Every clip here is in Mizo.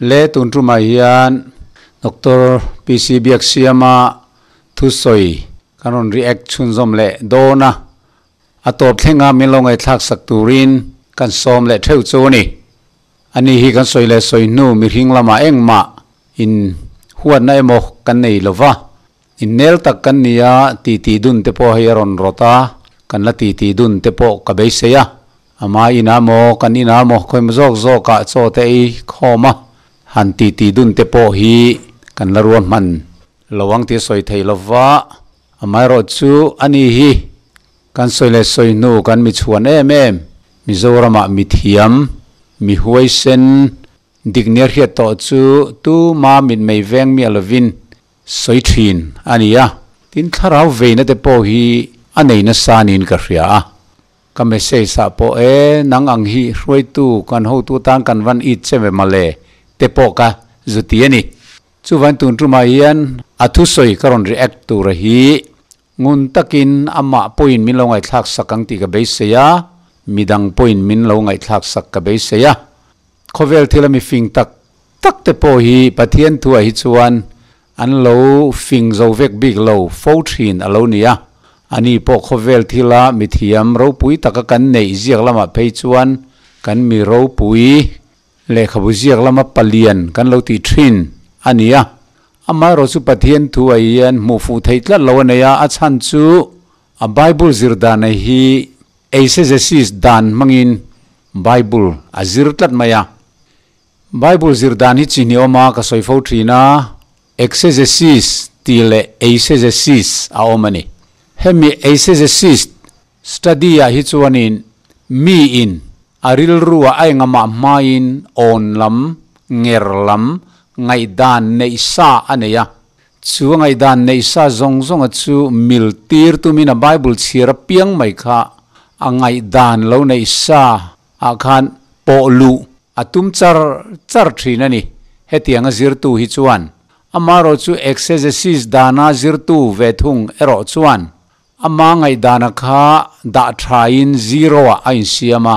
Le tun tumah hian Doctor PC Biaksiama thusawi kan rawn react chhunzawm leh dawn a, a tawp thlenga min lo ngaihthlak sak turin kan sawm leh theuh chu a ni. Ani hi kan sawi leh sawi hnu mihring lamah engmah in huatna emaw kan nei lo va, innel tak kan ni a, titi dun te pawh hei a rawn rawt a, kan la titi dun te pawh ka beisei a. Ama inah maw, kan inah maw, khawimaw zawk zawkah chaw te ei khawm a, han titi dun te pawh hi kan la ruahman lo ang tih a sawi thei lo va, amaherawh chu a ni hi kan sawi leh sawi hnu kan mi chhuan em em, Mizoramah mi thiam, mi huaisen, dik nia hriat tawh chu tuma mitmei veng miah lovin sawi thin a ni a, tin thlarau veina te pawh hi a nei nasa niin ka hria a. Ka message ah pawh e, nang ang hi hruaitu kan hotu tan kan van it che ve male te pawh ka zu ti a ni. Chuvain tun tumah hian a thusawi ka rawn react tura hi ngun takin amah pawhin min lo ngaihthlak sak ang tih ka beisei a, midang pawhin min lo ngaihthlak sak ka beisei a. Khawvel thila mifing tak tak te pawh hi Pathian thuah hi chuan An lo fing zo vek bik lo fo thin a lo ni a, ani pawh khawvel thila mithiam ropui taka kan neih ziak lamah phei chuan kan mi ropui lehkhabu ziak lama palian kan lo tih thin a ni a. Amaherawhchu Pathian thu ah hian hmuh fuh theih tlat lo a nei a, a chhan chu a Bible zir dan hi eisegesis dan hmangin Bible a zir tlat mai a. Bible zir dan hi chi hnih awm a, ka sawi fo thin a, exegesis tih leh eisegesis a awm a ni. Hemi eisegesis study ah hi chuanin mi in a rilru ah a engamah hmain awn lam, nger lam, ngaihdan neih sa a nei a. Chu a ngaihdan neih sa zawng zawnga chu mil tir tumin a Bible chhiar apiang mai kha a ngaihdan lo neih sa ah khan pawh luh a tum char char thin a ni. Hetianga zirtu hi chuan amaherawh chu exegesis dana zirtu ve thung erawh chuan ama ngaihdana kha dah thain zero ah a insiam a.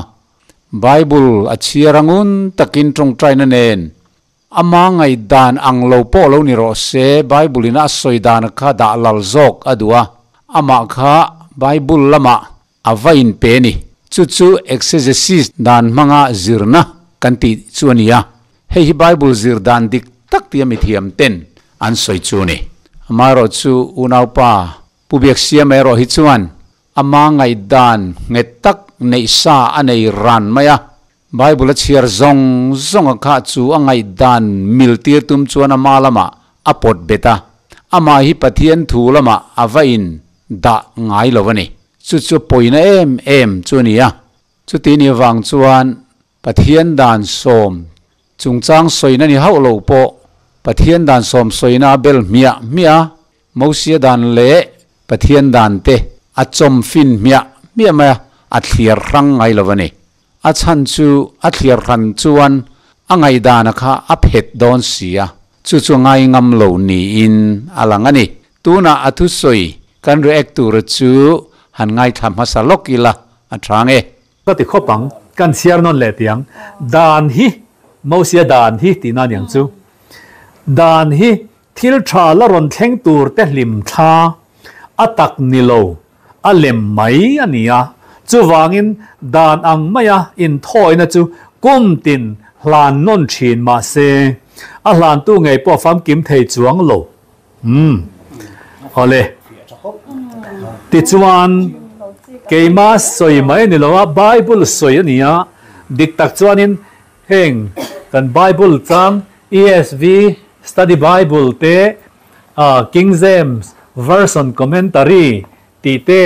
Bible a chhiar a ngun takin tawngtaina nen ama ngaihdan ang lo pawh lo ni rawh se, Bible in a sawi dana kha dah lal zawk a duh a, amah kha Bible lamah A va inpe a ni. Chu chu exegesis dan hmanga zirna kan tih chu a ni a. Hei hi Bible zir dan dik tak tia mithiam ten an sawi chu a ni. Amaherawh chu unaupa Pu Biaksiama erawh hi chuan ama ngaihdan nghet tak neih sa a nei ran mai a. Bible a chhiar zawng zawng a kha chu a ngaihdan mil tir tum chuan ama lamah a pawt bet a. Amah hi Pathian thu lamah a va in dah ngai lo a ni. Chu chu pawina em em chu a ni a. Chuti ni avang chuan Pathian dan sawm chungchang sawina ni hauh lo pawh Pathian dan sawm sawina a bel hmiah hmiah a, Mosia dan leh Pathian dan te a chawm fin hmiah hmiah mai a, a thliar hrang ngai lo a ni. A chhan chu a thliar hran chuan a ngaihdana kha a phet dawn si a, chu chu ngai ngam lo niin a lang a ni. Tunah a thusawi kan react tura chu han ngaithla hmasa lawk ila a tha nge. Ka ti khawp ang, kan chhiar nawn leh tiang. Dan hi, Mosia dan hi tihna a niang chu. Dan hi Thil tha la rawn thleng tur te hlim thla a tak ni lo, a lem mai a ni a. Chuvangin dan ang maia inthawina chu kum tin hlan nawn thin mah se, a hlantu ngei pawh famkim thei chuang lo. Umm. Awle. Tichuan, keima sawi mai a ni lo a, Bible sawi a ni a. Dik tak chuanin heng kan Bible chang ESV Study Bible te, King James Version Commentary tih te,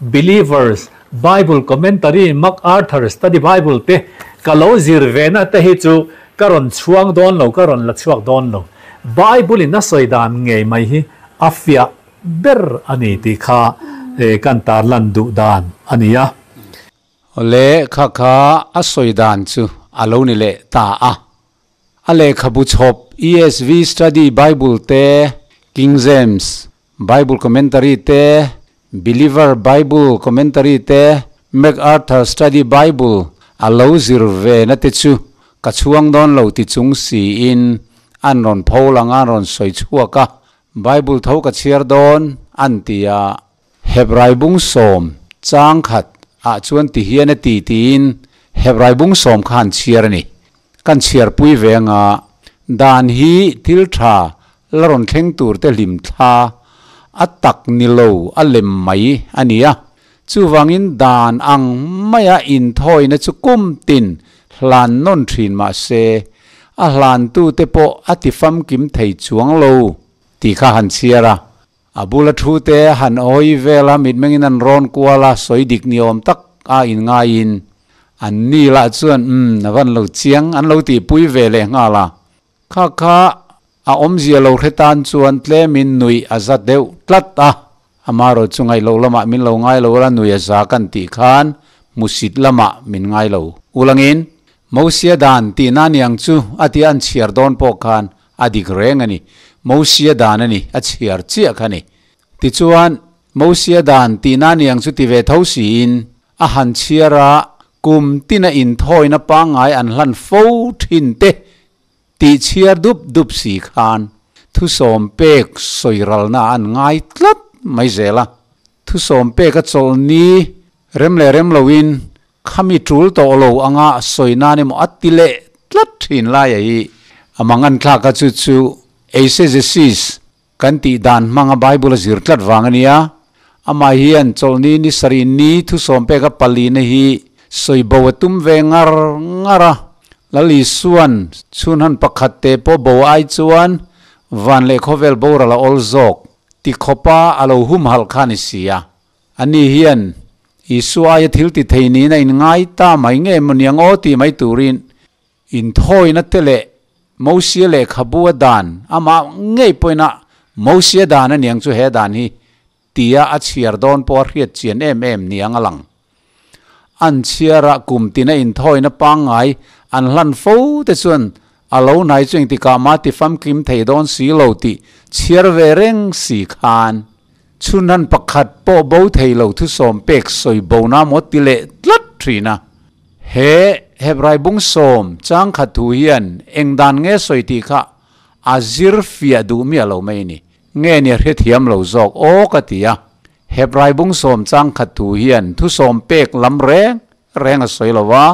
Believers Bible Commentary, MacArthur Study Bible te ka lo zir ve na te hi chu ka rawn chhuang dawn lo, ka rawn la chhuak dawn lo. Bible in a sawi dan ngei mai hi a fiah ber a ni tih kha kan tarlan duh dan a ni a. Awle, kha kha a sawi dan chu a lo ni leh ta a. A lehkhabu chhawp ESV Study Bible te, King James Bible Commentary te, Believer Bible Commentary te, MacArthur Study Bible a lo zir ve na te chu Ka chhuang dawn lo ti chung siin an rawn pho lang a, an rawn sawi chhuak a, Bible tho ka chhiar dawn an ti a. Hebrai bung sawm chang khat ah chuan ti hian a ti tiin Hebrai bung sawm kha han chhiar a ni. Kan chhiar pui ve anga dan hi thil tha la rawn thleng tur te hlim thla a tak ni lo a lem mai a ni a. Chuvangin dan ang maia inthawina chu kum tin hlan nawn thin mah se, a hlantute pawh a ti famkim thei chuang lo tih kha han chhiar a. A bula thu te han awi vel a, mitmengin an rawn kual a, sawi dik ni awm tak a inngaiin an ni lah chuan umm a van lo chiang an lo tihpui ve leh nghal a. Kha kha a awmzia lo hre tan chuan tlemin nuih a za deuh tlat a, amaherawh chu ngaih loh lamah min lo ngai lo la, nuih a za kan tih khan hmusit lamah min ngai lo. Ulangin, Mosia dan tihna aniang chu a tia an chhiar dawn pawh khan a dik reng a ni. Mosia dan a ni, a chhiar chiah kha ni. Tichuan, Mosia dan tihna aniang chu ti ve tho siin a han chhiar a, kum tina inthawina pangngai an hlan fo thin te Tih chhiar dup dup si khan thusawm pek sawi ralna an ngai tlat mai zel a. Thusawm pek a chawlh ni rem leh rem loin khami tul tawh lo anga sawi nan emaw a ti leh tlat thin lai a hi a mangan thlak a chu chu eisegesis kan tih dan hmanga Bible a zir tlat vang a nia. Amah hian chawlhni ni sarih ni thusawm peka palina hi sawi bo a tum ve ngar ngar a. Lal Isuan chhunhan pakhat te pawh bo ai chuan van leh khawvel boral a awl zawk ti khawpa a lo humhalh kha a ni si a. Ani hian Isua aia thil ti thei niin a inngai ta mai nge maw niang aw tih mai turin Inthawina te leh Mosia lehkhabu a dan, amah ngei pawhin a Mosia dan a niang chu he dan hi tia a chhiar dawn pawh a hriat chian em em niang a lang. An chhiara kum tina inthawina pangngai an hlan fo te chuan a lo hnai chu engtikah mah ti famkim thei dawn si lo tih chhiar ve reng si khan chhunhan pakhat pawh bo thei lo thusawm pek sawi bona maw ti leh tlat thin a. He Hebrai bung sawm chang khat thu hian eng dan nge sawi tih kha a zir fiah duh miah lo mai a ni. Nge ni a hrethiam lo zawk aw ka ti a. Hebrai bung sawm chang khat thu hian thu sawm pek lam reng reng a sawi lo a,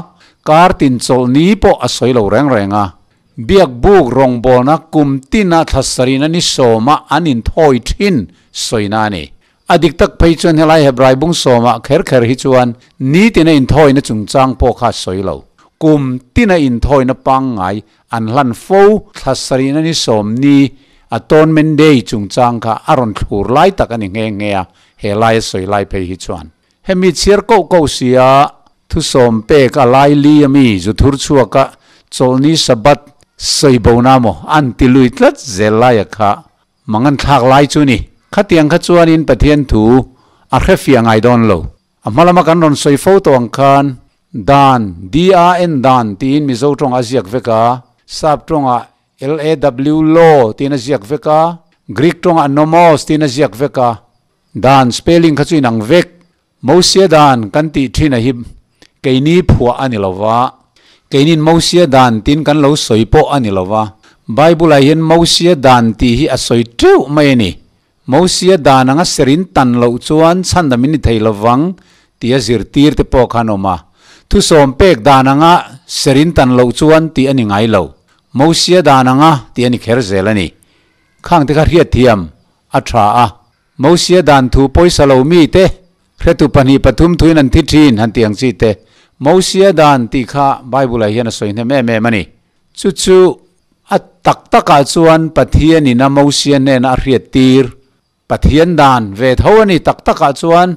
kar tin chawlh ni pawh a sawi lo reng reng a. Biak buk rawngbawlna kum tina thla sarihna ni sawma an inthawi thin sawina a ni. A dik tak phei chuan helai Hebrai bung sawmah kher kher hi chuan nitina inthawina chungchang pawh kha a sawi lo. Kum tina inthawina pangngai an hlan fo thla sarihna ni sawm ni Atonement Day chungchang kha a rawn thlur lai tak a ni nghe nghe a, he lai a sawi lai phei hi chuan. Hemi chhiar koh koh sia thusawm pek a lai li ami zu thur chhuak a chawlhni Sabbath sawi bona maw an ti lui tlat zel laia kha Mangan thlak lai chu ni. Khatiang kha chuanin Pathian thu a hre fiah ngai dawn lo. A hma lama kan rawn sawi fo tawh ang khan Dan, D-A-N, Dan tiin Mizo tawngah a ziak vek a, Sap tawngah L-A-W, Law, tiin a ziak vek a, Greek tawngah Nomos tiin a ziak vek a. Dan spelling kha chu inang vek. Mosia dan kan tih thin a hi keini phuah a ni lo va, keinin Mosia dan tiin kan lo sawi pawh a ni lo va. Bible-ah hian Mosia dan tih hi a sawi teuh mai a ni. Mosia dan anga serin tan loh chuan chhandam in ni thei lo vang tih a zirtir te pawh khan awm a. Thusawm pek dan anga serin tan loh chuan tih a ni ngai lo. Mosia dan anga tih a ni kher zel a ni. Khang te kha hriatthiam a tha a. Mosia dan thu pawisa lo mi te, hretu pahnih pathum thuin an thi thin han tih ang chi te, Mosia dan tih kha Bible ah hian a sawi hnem em em a ni. Chu chu a tak takah chuan Pathian in a Mosia hnena a hriat tir Pathian dan ve tho a ni tak takah chuan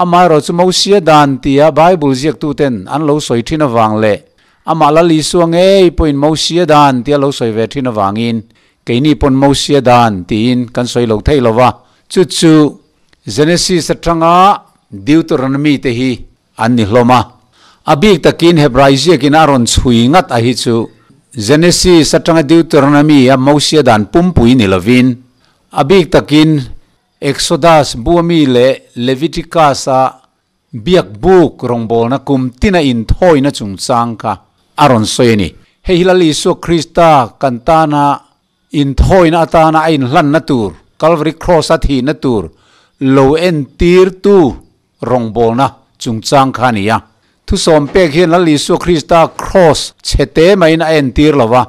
amaherawh chu Mosia dan tia Bible ziaktu ten an lo sawi thin avang leh amah Lal Isua ngei pawhin Mosia dan tia lo sawi ve thin avangin Keini pawn Mosia dan tiin kan sawi lo thei lo va, chu chu Genesis atanga Deuteronomy te hi an ni hlawm a. A bik takin Hebrai ziakin a rawn chhui ngat a hi chu Genesis atanga Deuteronomy a Mosia dan pumpui ni lovin, a bik takin Exodus bu ami leh Leviticus a Biak buk rawngbawlna kum tina inthawina chungchang kha a rawn sawi a ni. Hei hi Lal Isua Krista kan tana inthawina atana a inhlanna tur, Calvary Cross-a thihna tur lo entirtu rawngbawlna chungchang kha a ni a. Thusawm pek hian Lal Isua Krista Cross chhete maiin a entir lo va,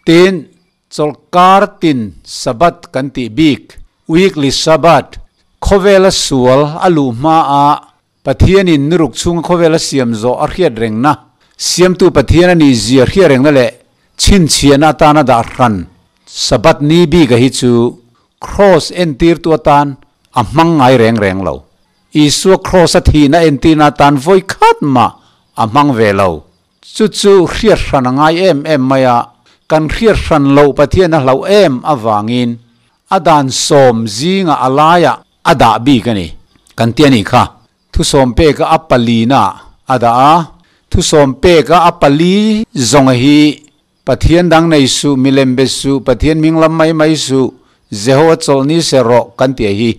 tin, Chawlhkar tin Sabbath kan tih bik, weekly Sabbath, khawvela sual a luh hmaah Pathianin nuruk chhunga khawvela siam zawh a hriat rengna, siamtu Pathian a nih zia hriat rengna leh chhinchhiahna atana dah hran Sabbath ni bika hi chu Kraws entirtu atan a hmang ngai reng reng lo. Isua Kraws a thihna entirna atan vawi khat mah a hmang ve lo. Chu chu hriat hran a ngai em em mai a, kan hriat hran loh Pathian a hlauh em avangin a dan sawm zingah a laiah a dah bik a ni. Kan ti a nih kha. Thusawm peka a palina a dah a, thusawm peka a pali zawnga hi Pathian dang nei suh, milem be suh, Pathian hming lam mai mai suh, Jehovah chawlh ni se rawh kan tih hi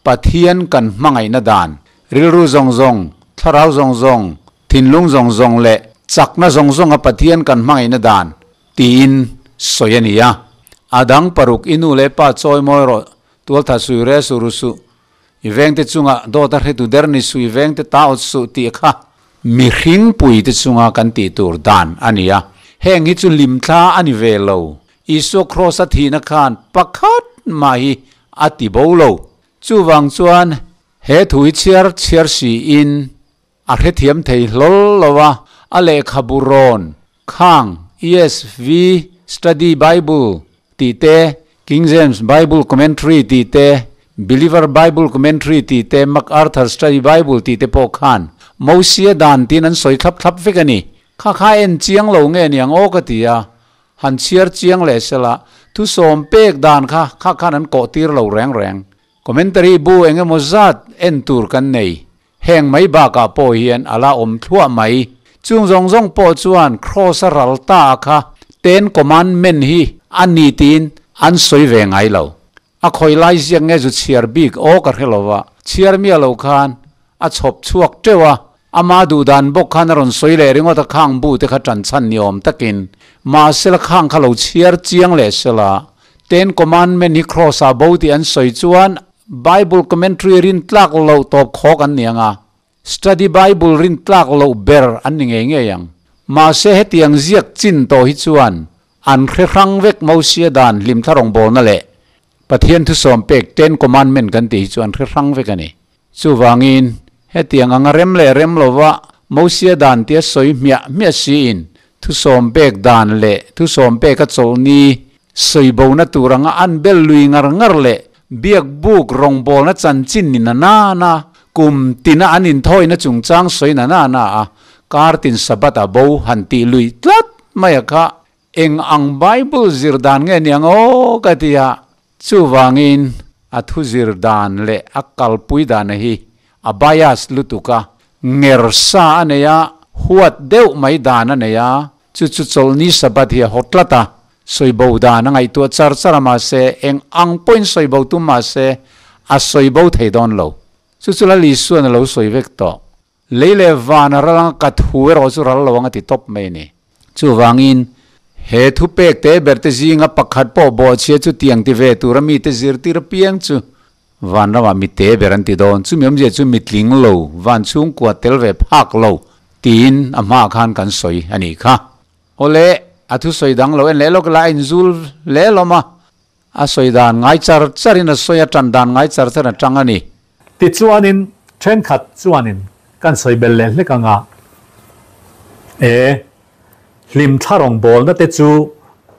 Pathian kan hmangaihna dan, rilru zawng zawng, thlarau zawng zawng, thinlung zawng zawng leh chakna zawng zawnga Pathian kan hmangaihna dan tiin sawi a ni a. A dang paruk i nu leh pa chawi mawi rawh, tualtha sui re su ru suh, i vengte chunga dawt a hretu der ni suh, i vengte ta awt suh tih kha mihring puite chunga kan tih tur dan a ni a. Heng hi chu limthla a ni ve lo. Isua Kraws a thihna khan pakhat mah hi a ti bo lo. Chuvang chuan he thu hi chhiar chhiar siin a hrethiam thei hlawl lo a, a lehkhabu rawn khang ESV Study Bible tih te, King James Bible Commentary tih te, Believer Bible Commentary tih te, MacArthur Study Bible tih te pawh khan Mosia dan tiin an sawi thlap thlap vek a ni. Kha kha en chiang lo nge niang aw ka ti a, Han chhiar chiang leh sela, thusawm pek dan kha kha khan an kawh tir lo reng reng. Commentary bu eng emaw zat en tur kan nei. Heng mai bakah pawh hian a la awm thluah mai. Chung zawng zawng pawh chuan Kraws a ral ta a kha Ten Commandment hi a ni tiin an sawi ve ngai lo. A khawi lai ziak nge zu chhiar bik aw ka hre lo va, chhiar miah lo khan a chhawp chhuak teuh a, ama duhdan bawk khan a rawn sawi leh ringawt a khang bu te kha ṭan chhan ni awm takin mahsela khang kha lo chhiar chiang leh sela Ten Commandment hi Kraws ah bo tih an sawi chuan Bible commentary rin tlak loh tawp khawk an ni ang a, Study Bible rin tlak loh ber an ni ngei ngei ang. Mahse hetiang ziak chin tawh hi chuan an hre hrang vek Mosia dan hlimthla rawngbawlna leh Pathian thusawm pek Ten Commandment kan tih hi chu an hre hrang vek a ni. Chuvangin hetiang anga rem leh rem lova Mosia dan tia sawi hmiah hmiah siin thusawm pek dan leh thusawm peka chawlhni sawibona tur anga an bel lui ngar ngar leh Biakbuk rawngbawlna chanchin ni na na na, kum tina an inthawina chungchang sawi na na na a, kar tin Sabbath a bo han tih luih tlat mai a kha, eng ang Bible zir dan nge niang aw ka ti a, chuvangin a thu zir dan leh a kalpui dana hi a bias lutuk a, nger sa a nei a, huat deuh mai dan a nei a, chu chu chawlhni Sabbath hi a haw tlat a, Sawibo dan a ngaihtuah char char a mahse eng ang pawhin sawibo tum mahse a sawibo thei dawn lo. Chu chu Lal Isuan a lo sawi vek tawh. Lei leh van a ral anga ka thu erawh chu ral lo ang a ti tawp mai a ni. Chuvangin he thupek te ber te zinga pakhat pawh bawhchhia chu tiang ti ve tura mite zirtir apiang chu van ramah mi te ber an ti dawn. Chumi awmzia chu mi tling lo, van chhungkua tel ve phak lo tiin a hmaah khan kan sawi a nih kha. Awle, a thusawi dang lo en leh lawk ila a inzul hle lawm a, a sawi dan ngai char charin a sawi a, tan dan ngai char charin a tang a ni. Tichuanin thenkhat chuanin kan sawi bel leh hlek ang a, E, hlim thla rawngbawlna te chu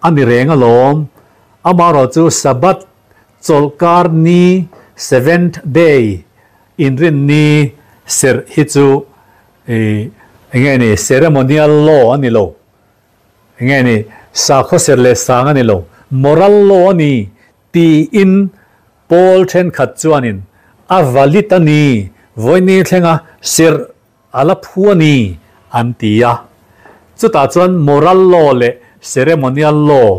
a ni reng alawm, amaherawh chu Sabbath chawlhkar ni, seventh day, inrinni serh hi chu Ih, enge ni, ceremonial law a ni lo. Enge ni, sakhaw ser leh sang a ni lo, moral law a ni tiin pawl thenkhat chuanin a valid a ni, vawiini thlenga serh a la phu a ni an ti a. Chutah chuan moral law leh ceremonial law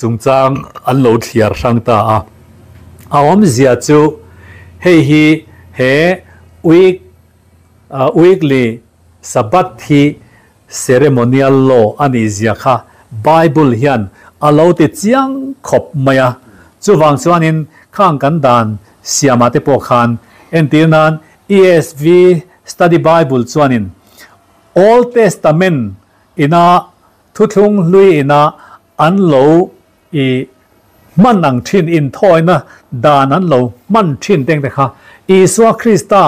chungchang an lo thliar hrang ta a. A awmzia chu hei hi he week Weekly Sabbath hi ceremonial law a nih zia kha Bible hian a lo ti chiang khawp mai a. Chuvang chuanin khang kan dan siamah te pawh khan entir nan ESV Study Bible chuanin Old Testament ina Thuthlung hlui ina an lo i hman ang thin inthawina dan an lo hman thin teng te kha Isua Krista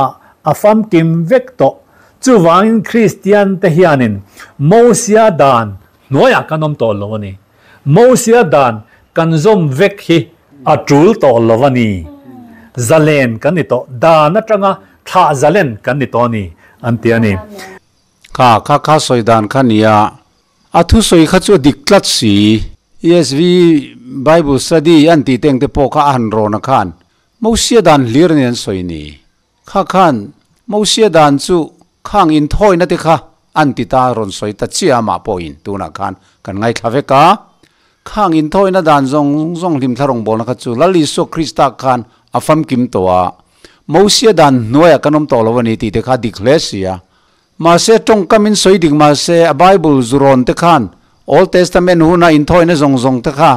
a famkim vek tawh. Chuvangin Kristian te hianin Mosia dan hnuaiah kan awm tawh lo a ni. Mosia dan kan zawm vek hi a tul tawh lo a ni. Zalen kan ni tawh. Dan atanga thlah zalen kan ni tawh a ni an ti a ni. Kha kha kha sawi dan kha nia, a thusawi kha chu a dik tlat si. ESV Bible Study an tih te engte pawh kha a han rawn a khan Mosia dan hlir a ni an sawi ni. Kha khan Mosia dan chu khang inthawina te kha an ti ta rawn sawi ta chiah amah pawhin tunah khan kan ngaithla vek a. Khang inthawina dan zawng zawng hlimthla rawngbawlna kha chu Lal Isua Krista khan a famkim tawh a, Mosia dan hnuaiah kan awm tawh lo a ni tih te kha a dik hle si a. Mahse, tawngkamin sawi dik mahse, a Bible zurawn te khan Old Testament huna inthawina zawng zawng te kha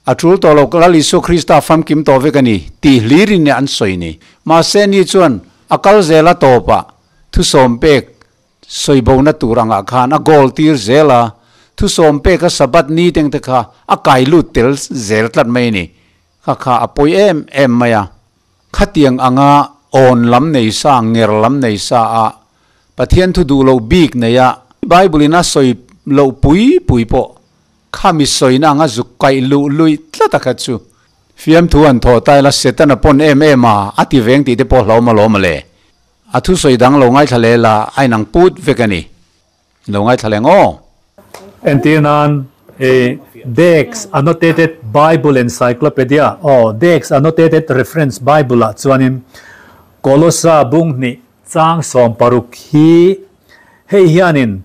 a tul tawh lo, Lal Isua Krista famkim tawh vek a ni tih hlirin an sawi ni. Mahse, ni chuan a kal zel a tawpah thusawm pek sawi bona tur angah khan a goal tir zel a, thusawm pek a Sabbath ni teng te kha a kai lut tel zel tlat mai a ni. Kha kha a pawi em em mai a. Khatiang anga awn lam nei sa, nger lam nei sa a Pathian thu duh loh bik nei a Bible in a sawi loh pui pui pawh kha mi sawina anga zuk kaih luh luih tlat a kha chu fiamthu an thawh ta ila Setana pawn em em a a ti veng tih te pawh hlauhawm alawm ale. A thusawi dang lo ngaithla leh la a inang put vek a ni. Lo ngaithla leng aw. Entir nan e Dex Annotated Bible Encyclopedia aw Dex Annotated Reference Bible ah chuanin Kolosa bung hnih chang 60 hi hei hianin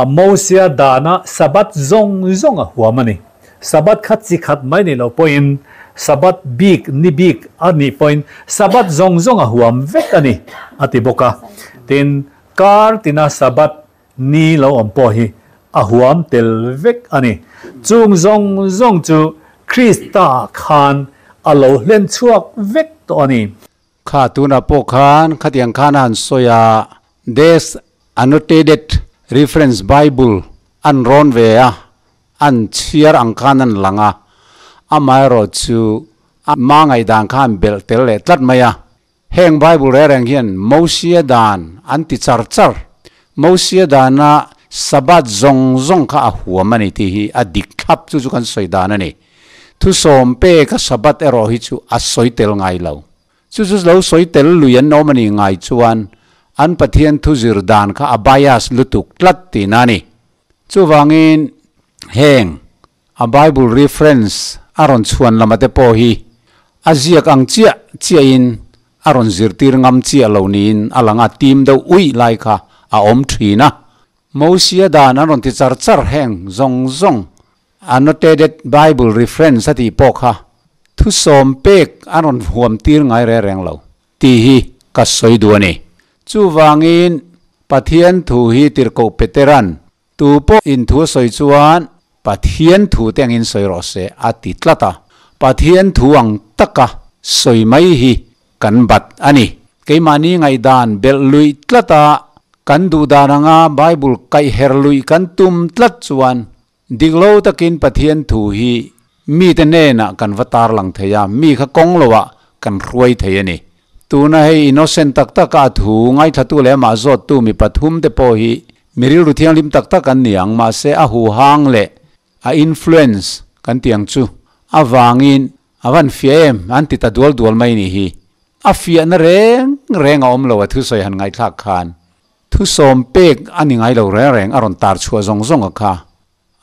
Mosia dana Sabbath zawng zawng a huam a ni. Sabbath kha chi khat mai ni lo pawhin Sabbath bik ni bik a nih pawhin Sabbath zawng zawng a huam vek a ni a ti bawk a. Tin, Kar tina Sabbath ni lo awm pawh hi a huam tel vek a ni. Chung zawng zawng chu Krista khan a lo hlen chhuak vek tawh a ni. Kha tunah pawh khan khatiang khan a han sawi a, This Annotated Reference Bible an rawn ve a, an chhiar ang khan an lang a, amaherawhchu a mah ngaihdan kha an belh tel leh tlat mai a. Heng Bible reng reng hian Mosia dan an ti char char. Mosia dana Sabbath zawng zawng kha a huam a ni tih hi a dik thlap chu chu kan sawi dan a ni. Thusawm peka Sabbath erawh hi chu a sawi tel ngai lo. Chu chu lo sawi tel lui an awm a nih ngai chuan an Pathian thu zir dan kha a bias lutuk tlat tihna a ni. Chuvangin heng A Bible reference a rawn chhuan lama te pawh hi a ziak ang chiah chiahin a rawn zirtir ngam chiah lo niin a lang a, team deuh uih lai kha a awm thin a. Mosia dan an rawn ti char char heng zawng zawng annotated Bible reference a tih pawh kha thusawm pek an rawn huam tir ngai reng reng lo tih hi ka sawi duh a ni. Chuvangin Pathian thu hi tirhkoh Petera'n Tu pawh in thu a sawi chuan Pathian thu te angin sawi rawh se a ti tlat a, Pathian thu ang taka sawi mai hi kan bat a ni. Keimahni ngaihdan belh luih tlat a, kan duhdan anga Bible kaihher luih kan tum tlat chuan dik lo takin Pathian thu hi mite hnenah kan va tarlang thei a, mi kha kawng loah kan hruai thei a ni. Tuna hei innocent tak taka a thu ngaithlatu leh amah zawttu mi pathum te pawh hi Mi rilru thianghlim tak tak an ni ang, mahse a huhang leh a influence kan tih ang chu avangin a van fiah em an ti ta dual dual mai ni hi. A fiahna reng reng a awm lo a thusawi han ngaihthlak khan thusawm pek a ni ngai lo reng reng a rawn tar chhuah zawng zawng a kha.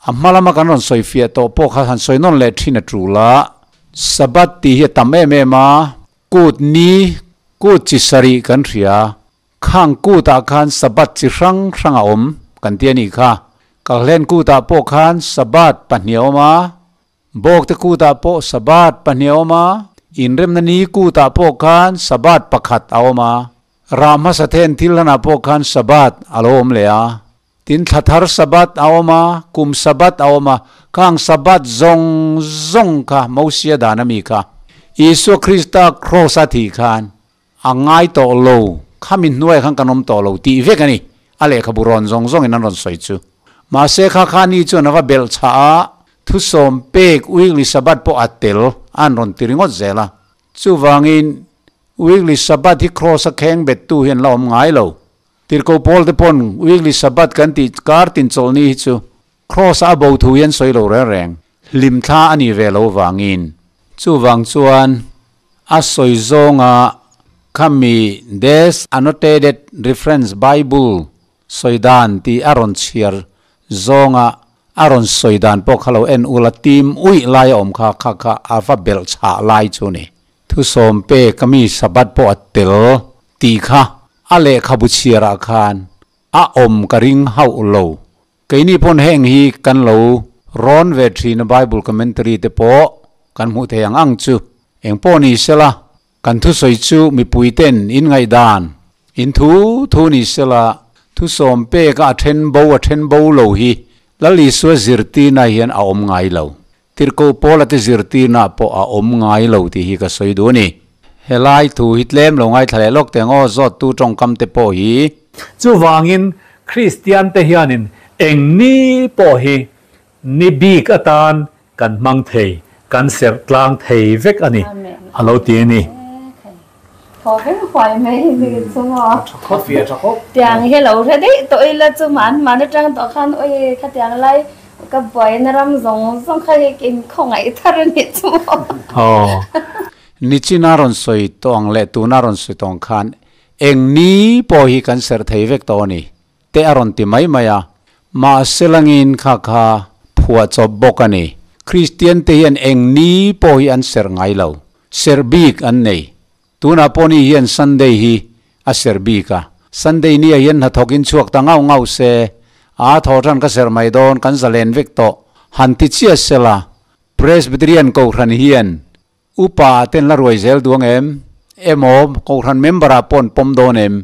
A hma lama kan rawn sawi fiah tawh pawh kha han sawi nawn leh thin a tul a. Sabbath tih hi a tam em em a, kut ni, kut chi sarih kan hria. Khang kutah khan Sabbath chi hrang hrang a awm kan ti a nih kha. Kalhlen kutah pawh khan Sabbath pahnih a awm a, Bawkte kutah pawh Sabbath pahnih a awm a, Inremna ni kutah pawh khan Sabbath pakhat a awm a, Rah hmasa then thil hlanah pawh khan Sabbath a lo awm leh a. Tin thla thar Sabbath a awm a, kum Sabbath a awm a, khang Sabbath zawng zawng kha Mosia dan a mi kha Isua Krista Kraws a thih khan a ngai tawh lo, khami hnuaiah khan kan awm tawh lo tih vek a ni, a lehkhabu rawn zawng zawngin an rawn sawi chu. Mahse kha kha ni chuan a va belh chhah a, thusawm pek weekly Sabbath pawh a tel an rawn ti ringawt zel a. Chuvangin weekly Sabbath hi Kraws a kheng bettu hi an la awm ngai lo. Tirhkoh Paul te pawn weekly Sabbath kan tih kar tin chawlhni hi chu Kraws a bo thu hi an sawi lo reng reng. Hlim thla a nih ve lo vangin. Chuvang chuan a sawi zawnga khami Des Annotated Reference Bible sawi dan tih a rawn chhiar zawnga a rawn sawi dan pawh kha lo en ula tim uih lai a awm kha kha kha a va belh chhah lai chu ni. Thusawm pek a mi Sabbath pawh a tel tih kha a lehkhabu chhiarah khan a awm ka ring hauh lo. Keini pawn heng hi kan lo rawn ve thin a Bible commentary te pawh kan hmuh thei ang ang chu. Eng pawh ni sela kan thusawi chu mipui ten in ngaihdan in thu thu ni sela thusawm pek a a then bo a then bo lo hi Lal Isua zirtirna hian a awm ngai lo. Tirhkoh Paula te zirtirna pawh a awm ngai lo tih hi ka sawi duh a ni. Helai thu hi tlem lo ngaithla leh lawk teh ang aw, zawttu tawngkam te pawh hi. Chuvangin Kristian te hianin eng ni pawh hi ni bik atan kan hmang thei, kan serh tlang thei vek a ni, a lo ti a ni. Thaw veng huai mai ni chu maw. Tiang hi lo hre daih tawh ila chu man man atang tawh khan ui khatiang lai ka buaina ram zawng zawng kha hi in khawngaih thar a nih chu maw. Aw. Nichina rawn sawi tawh ang leh tuna rawn sawi tawh ang khan eng ni pawh hi kan serh thei vek tawh a ni te a rawn ti mai mai a. Mahse langin kha kha phuah chawp bawk a ni. Kristian te hian eng ni pawh hi an serh ngai lo. Serh bik an nei. Tunah pawh ni hian Sunday hi a serh bik a. Sunday nia hian hnathawkin chhuak ta ngauh ngauh se, a thaw tan ka serh mai dawn, kan zalen vek tawh. Han ti chiah sela, Presbyterian Kohhran hian upa ah ten la ruai zel duang em? Emaw Kohhran member ah pawh an pawm dawn em?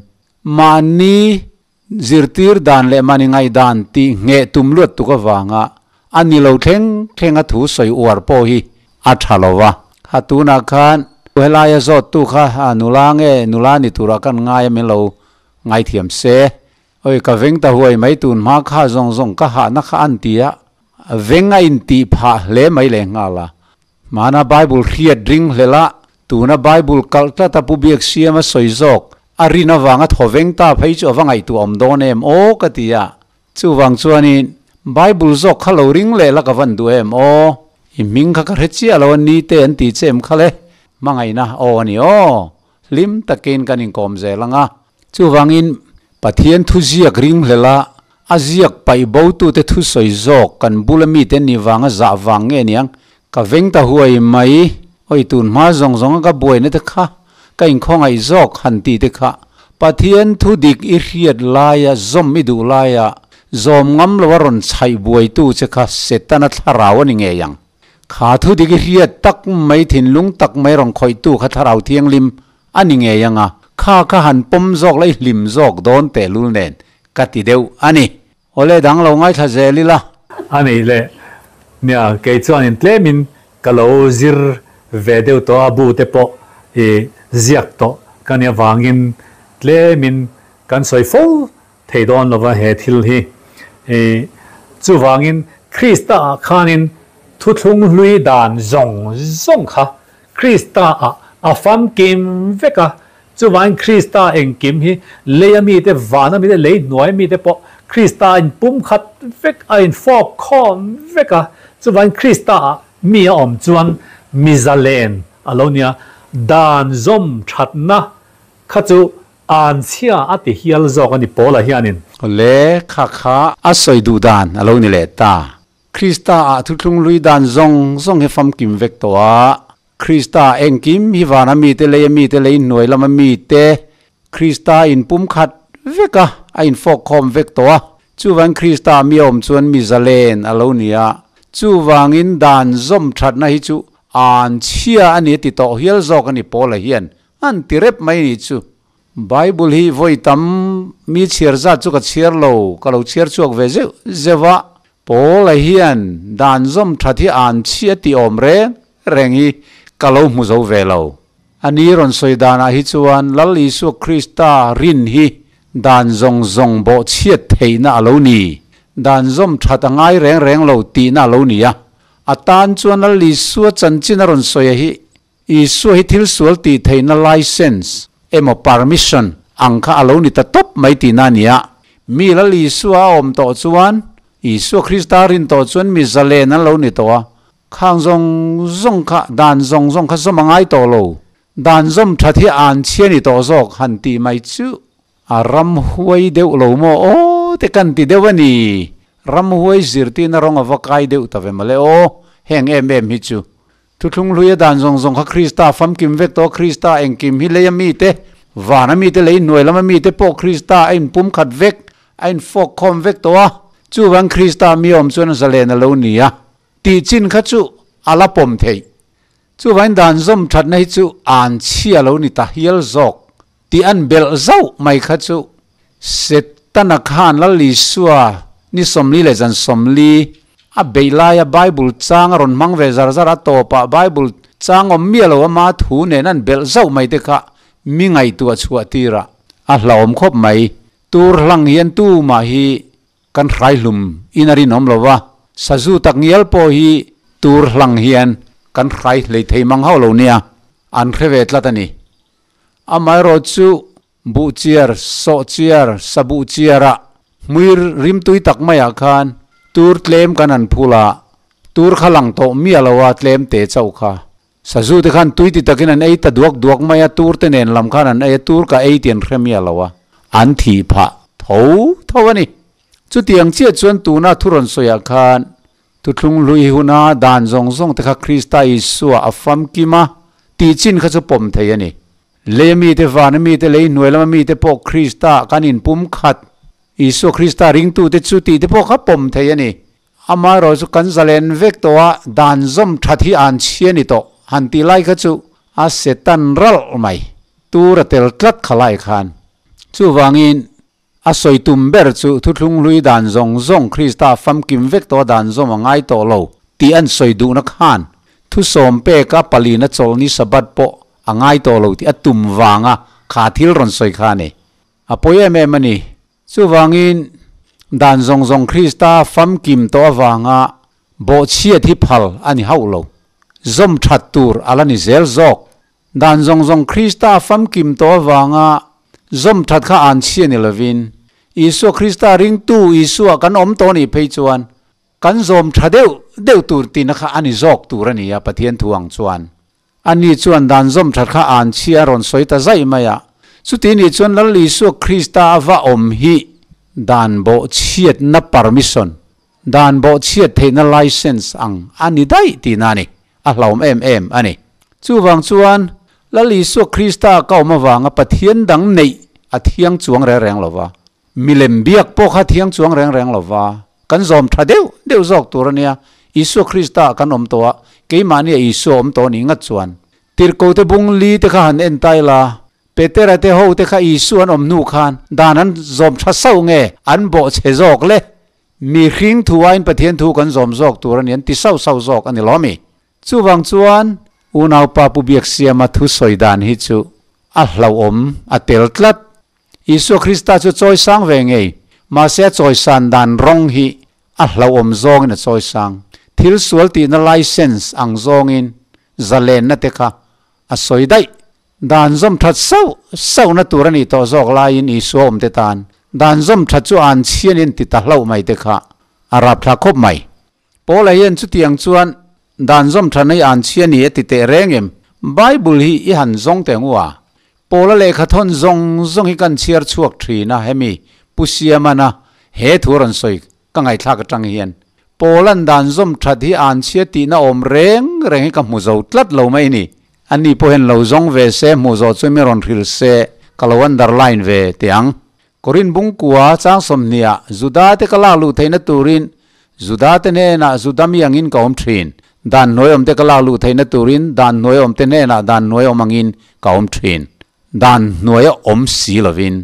Mahni zirtir dan leh mahni ngaihdan tih ngheh tum luat tuk avanga a ni lo thleng thleng a thu sawi uar pawh hi a tha lo va. Kha tunah khan helaia zawttu kha a nula nge nula ni turah kan ngai a min lo ngaithiam se. Oi ka veng ta huai mai tun hma kha zawng zawng ka hahna kha an ti a, veng a intih phah hle mai leh nghal a. Hmana Bible hriat ring hlel a, tuna Bible kalh tlat a Pu Biaksiama sawi zawk, a rin avanga thaw veng ta phei chu a va ngaihtuah awm dawn em aw ka ti a. Chuvang chuanin Bible zawk kha lo ring leh la ka van duh em aw. I hming kha ka hre chiah lo a ni te an ti che em kha le. Hmangaihna aw a ni aw. Hlim takin kan inkawm zel ang a. Chuvangin Pathian thuziak ring hlel a, A ziak paih botute thusawi zawk kan bula mite ni vanga zah vang nge niang? Ka veng ta huai mai, oi tun hma zawng zawnga ka buaina te kha ka inkhawngaih zawk han tih te kha Pathian thu dik i hriat laia zawm i duh laia zawm ngam lo a rawn chhaih buaitu che kha Setana thlarau a ni ngei ang. Kha thu dik i hriat tak mai thinlung tak mai rawn khawihtu kha thlarau thianghlim a ni ngei ang a, kha kha han pawm zawk la i hlim zawk dawn tehlul nen Ka ti deuh a ni. Awle dang lo ngaithla zel ila. A nih leh nia, kei chuanin tlemin ka lo zir ve deuh tawh a, bu te pawh i ziak tawh ka nih avangin tlemin kan sawi fo thei dawn lova he thil hi. I chuvangin Krista ah khanin thuthlung hlui dan zawng zawng kha Krista ah a famkim vek a, Chuvangin Krista engkim hi leia mite, vana mite, lei hnuai mite pawh Krista a inpumkhat vek, a infawp khawm vek a. Chuvangin Krista ah mi a awm chuan mi zalen a lo nia, dan zawm thatna kha chu anchhia a ti hial zawk a ni Paula hianin. Awle, kha kha a sawi duh dan a lo ni leh ta. Krista ah thuthlung lui dan zawng zawng hi famkim vek tawh a, Krista engkim hi vana mite lei a mite lei hnuai lama mite Krista inpumkhat vek a, a infawkkhawm vek tawh a. Chuvangin Krista mi a awm chuan mi zalen a lo ni a. Chuvangin dan zawm thatna hi chu an chhia a ni a ti tawh hial zawk a ni Paula hian an ti rep mai ni chu. Bible hi vawi tam mi chhiar zat chu ka chhiar lo, ka lo chhiar chhuak ve zeuh zeuh a. Paula hian dan zawm that hi an chhi a tih awm reng reng hi ka lo hmu zo ve lo. A ni rawn sawi danah hi chuan Lal Isua Krista rin hi dan zawng zawng bawhchhiat theihna a lo ni, dan zawm that a ngai reng reng lo tihna a lo ni a. A tan chuan Lal Isua chanchin a rawn sawi a hi Isua hi thil sual tih theihna license emaw permission ang kha a lo ni ta tawp mai tihna a ni a. Mi Lal Isua a awm tawh chuan, Isua Krista rin tawh chuan mi zalen an lo ni tawh a. Khang zawng zawng kha, dan zawng zawng kha zawm a ngai tawh lo. Dan zawm that hi an chhia ni tawh zawk han tih mai chu a ramhuai deuh lo maw aw te kan ti deuh a ni. Ramhuai zirtirna rawng a va kai deuh ta ve mawle aw, heng em em hi chu. Thuthlung hluia dan zawng zawng kha Krista famkim vek tawh a, Krista engkim hi leia mite, vana mite lei hnuai lama mite pawh Krista a inpumkhat vek, a infawkkhawm vek tawh a, chuvang Krista mi awm chuan zalen a lo ni a, tih chin kha chu a la pawm theih. Chuvangin dan zawm thatna hi chu an chhia lo ni ta hial zawk tih an belh zauh mai kha chu Setana khan Lal Isua ni 40 leh zan 40 a beih laia Bible chang a rawn hmang ve zar zar a, tawpah Bible chang awm miah lo ama thu nen an belh zauh mai te kha mi ngaihtuah chhuah tirah a hlauhawm khawp mai. Tur hlang hian tumah hi Kan hraihlum in a rinawm lo va, sazu tak ngial pawh hi tur hlang hian kan hrai hlei thei mang hauh lo nia, an hre ve tlat a ni. Amaherawh chu buh chiar, sawh chiar, sa buh chiarah hmuir rimtui tak maiah khan tur tlem kan han phul a, tur kha lang tawh miah lo a tlem te chauh kha. Sazu te khan tui ti takin an ei ta duak duak mai a, tur te nen lam khan an ei a, tur ka ei tih an hre miah lo a, an thih phah tho tho a ni. Chutiang chiah chuan tuna thu rawn sawiah khan thuthlung hlui huna dan zawng zawng te kha Krista Isua a famkim a tih chin kha chu pawm thei a ni. Lei a mite, van a mite, lei hnuai lama mite pawh Krista kan inpum khat, Isua Krista ringtute chu tih te pawh kha pawm thei a ni. Amaherawh chu kan zalen vek tawh a, dan zawm that hi an chhia ni tawh han tih lai kha chu a setan ralh mai. Tur a tel tlat kha lai khan. Chuvangin a sawi tum ber chu thuthlung hlui dan zawng zawng Krista famkim vek tawh a dan zawm a ngai tawh lo tih an sawi duhna khan thusawm peka palina chawlhni Sabbath pawh a ngai tawh lo tih a tum vanga kha thil rawn sawi kha a ni. A pawi em em a ni. Chuvangin, dan zawng zawng Krista famkim tawh avanga bawhchhiat hi phal a ni hauh lo. Zawm that tur a la ni zel zawk. Dan zawng zawng Krista famkim tawh avanga zawm that kha an chhia ni lovin, Isua Krista ringtu Isua kan awm tawh nih phei chuan kan zawm tha deuh deuh tur tihna kha a ni zawk tur a ni a, Pathian thu ang chuan. Ani chuan dan zawm that kha an chhi a rawn sawi ta zaih mai a. Chuti nih chuan Lal Isua Krista a va awm hi dan bawhchhiatna permission, dan bawhchhiat theihna license ang a ni daih tihna a ni. A hlauhawm em em a ni. Chuvang chuan Lal Isua Krista ka awm avanga Pathian dang neih a thiang chuang reng reng lo va. Milem biak pawh kha thiang chuang reng reng lo va, kan zawm tha deuh deuh zawk tur a nia. Isua Krista kan awm tawh a, keimahnia Isua awm tawh nih ngat chuan. Tirhkote bung li te kha han en ta ila, Petera te ho te kha Isua an awm hnu khan dan an zawm tha sauh nge an bawh chhe zawk le? Mihring thu aiin Pathian thu kan zawm zawk tur a ni an ti sauh sauh zawk a ni lo mi? Chuvang chuan unaupa Pu Biaksiama thu sawi dan hi chu a hlauhawm a tel tlat. Isua Krista chu chawisang ve ngei, mahse a chawisan dan rawng hi a hlauhawm zawngin a chawisang. Thil sual tihna license ang zawngin zalenna te kha a sawi daih. Dan zawm that sauh sauhna tur a nih tawh zawk laiin Isua awmte tan dan zawm that chu an chhian in ti ta hlauh mai te kha a rapthla khawp mai. Paula hian chutiang chuan dan zawm tha nei an chhia ni a ti teh reng em? Bible hi i han zawng teh ngu a? Paula lehkha thawn zawng zawng hi kan chhiar chhuak thin a, hemi Pu Siamana he thu rawn sawi ka ngaihthlak atang hian Paula'n dan zawm that hi an chhia tihna awm reng reng hi ka hmu zo tlat lo mai ni. Ani pawh hian lo zawng ve se, hmuh zawh chu mi rawn hrilh se, ka lo underline ve teh ang. Korin bungkua chang sawmhniah Juda te ka lak luh theihna turin Juda te hnenah Juda mi angin ka awm thin. Dan hnuai awmte ka lak luh theihna turin dan hnuai awmte hnenah dan hnuai awm angin ka awm thin. Dan hnuaia awm si lovin,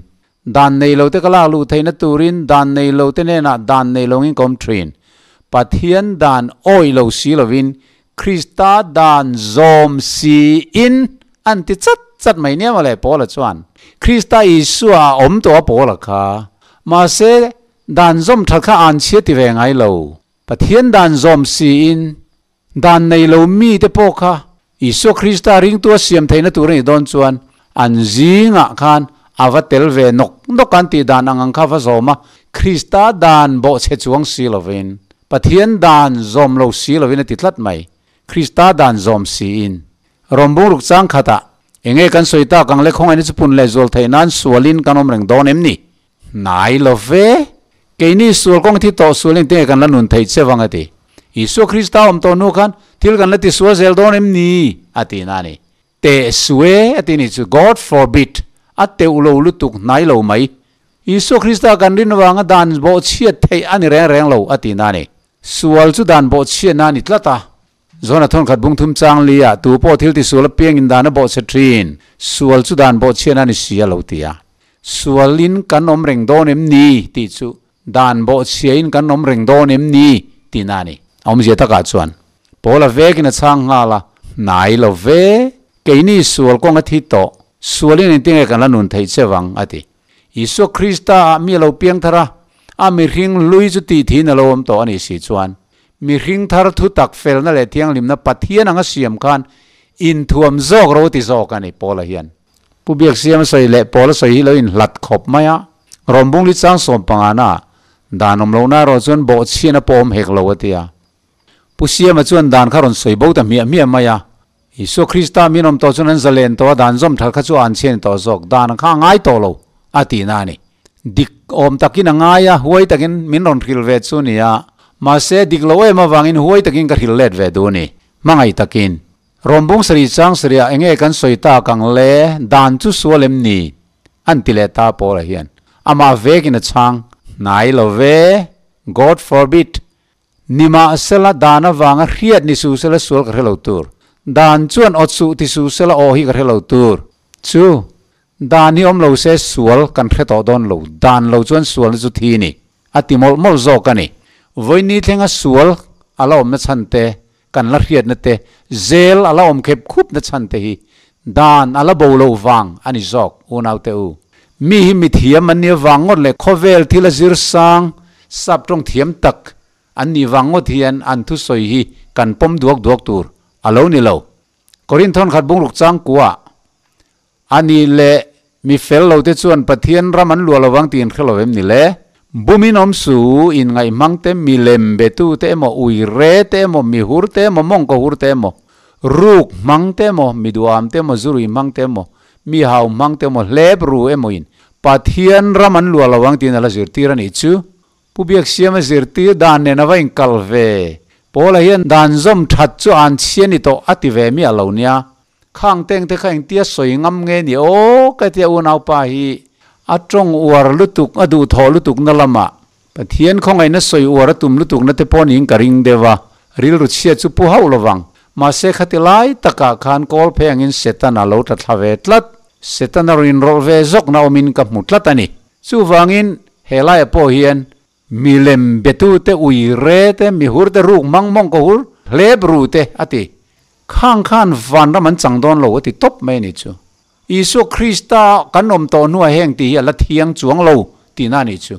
dan nei lo te ka lak luh theihna turin dan nei lo te hnenah dan nei loin ka awm thin. Pathian dan awih lo si lovin Krista dan zawm siin an ti chat chat mai nia mawle Paula chuan. Krista Isua a awm tawh a Paula kha. Mahse, dan zawm that kha an chhia ti ve ngai lo. Pathian dan zawm siin Dan nei lo mite pawh kha Isua Krista ringtu a siam theihna tur a nih dawn chuan an zingah khan a va tel ve nawk nawk an tih dan ang ang kha va zawm a, Krista dan bawhchhe chuang si lovin, Pathian dan zawm lo si lovin a ti tlat mai. Krista dan zawm siin. Rawmbung ruk chang khatah, Enge kan sawi tak ang le khawngaihna chu pun leh zual theih nan sualin kan awm reng dawn em ni? Hnai lo ve. Keini sual kawng thi tawh sual in tinge kan la nun theih che vang a ti. Isua Krista awm tawh hnu khan thil kan la ti sual zel dawn em ni? a ti na a ni. Teh sue a ti ni chu God forbid a teuh lo lutuk hnai lo mai. Isua Krista kan rin vanga dan bawhchhiat theih a ni reng reng lo a ti na a ni. Sual chu dan bawhchhiatna a ni tlat a. Zona thawnkhat bung thum chang li ah tu pawh thil ti sual apiang in dan a bawhchhe thin. Sual chu dan bawhchhiatna a ni si a lo ti a. Sualin kan awm reng dawn em ni tih chu dan bawhchhiain kan awm reng dawn em ni tihna a ni. A awmzia takah chuan Paula vekin a chhang nghal a, Hnai lo ve, keini sual kawng a thi tawh, sualin engtinge kan la nun theih che vang a ti. Isua Krista ah mi a lo piang thar a, a mihring hlui chu tih thiin a lo awm tawh a nih si chuan mihring thar thutak felna leh thianghlimna Pathian anga siam khan inthuam zawk ro ti zawk a ni Paula hian. Pu Biaksiam sawi leh Pawla sawi hi lo inhlat khawp mai a, Rawmbung li chang sawmpangana dan awm lohna erawh chuan bawhchhian a pawm hek lo a ti a. Pu Siama chuan dan kha rawn sawi bo ta hmiah hmiah mai a, Isua Krista min awm tawh chuan an zalen tawh a, dan zawm that kha chu an chhian tawh zawk, dan kha a ngai tawh lo a tihna a ni. Dik awm takin a ngai a, huai takin min rawn hrilh ve chu nia, mahse dik lo em avangin huai takin ka hrilh let ve duh a ni, hmangaih takin. Rawmbung sarih chang sarih ah enge kan sawi tak ang le, dan chu sual em ni? An ti leh ta Paula hian. Amah vekin a chhang, Hnai lo ve, God forbid! Nimahsela dan avanga hriat ni su sela sual ka hre lo tur. Dan chuan awt suh ti su sela aw hi ka hre lo tur. Chu, dan hi awm lo se sual kan hre tawh dawn lo, dan lo chuan sualna chu thi ni. A ti mawlh mawlh zawk a ni. Vawiini thlenga sual a la awmna chhan te, Kan la hriatna te, zel a la awm khep khupna chhan te hi dan a la bo loh vang a ni zawk, unaute u. Mi hi mithiam an nih avang ngawt leh khawvel thil a zir sang, sap tawng thiam tak an nih vang ngawt hian an thusawi hi kan pawm duak duak tur a lo ni lo. Korinthon khat bungruk changkua A nih leh mi fel lo te chuan Pathian ram an luah lo vang tih in hre lo em ni le? Bumin awm su, in ngaihmang te, mi lem betu te emaw, ui re te emaw, mi hur te emaw, mawngkaw hur te emaw, ruk hmang te emaw, mi duham te emaw, zurui hmang te emaw, mi hau hmang te emaw, hlep ru emaw in Pathian ram an luah lo vang tiin a la zirtir a nih chu. Pu Biaksiama zirtir dan nen a va inkal ve. Paula hian dan zawm that chu an chhia ni tawh a ti ve miah lo nia. Khang teng te kha engtia sawi ngam nge ni aw ka tia unaupa hi a tawng uar lutuk a duhthawh lutuk na lamah Pathian khawngaihna sawi uar a tum lutuk na te pawh niin ka ring deuh a, rilru chhia chu pu hauh lovang. Mahse khati lai takah khan kawl phei angin Setana lo tla thla ve tlat. Setana rawn inrawlh ve zawkna awmin ka hmu tlat a ni. Chuvangin he laiah pawh hian Milem betute, ui re te, mihur te, ruk mang mawng ka hur, hlep ru te, a ti. Khang khan vanram an chang dawn lo a ti tawp mai a nih chu. Isua Krista kan awm tawh hnuah heng tih hi a la thiang chuang lo tihna a nih chu.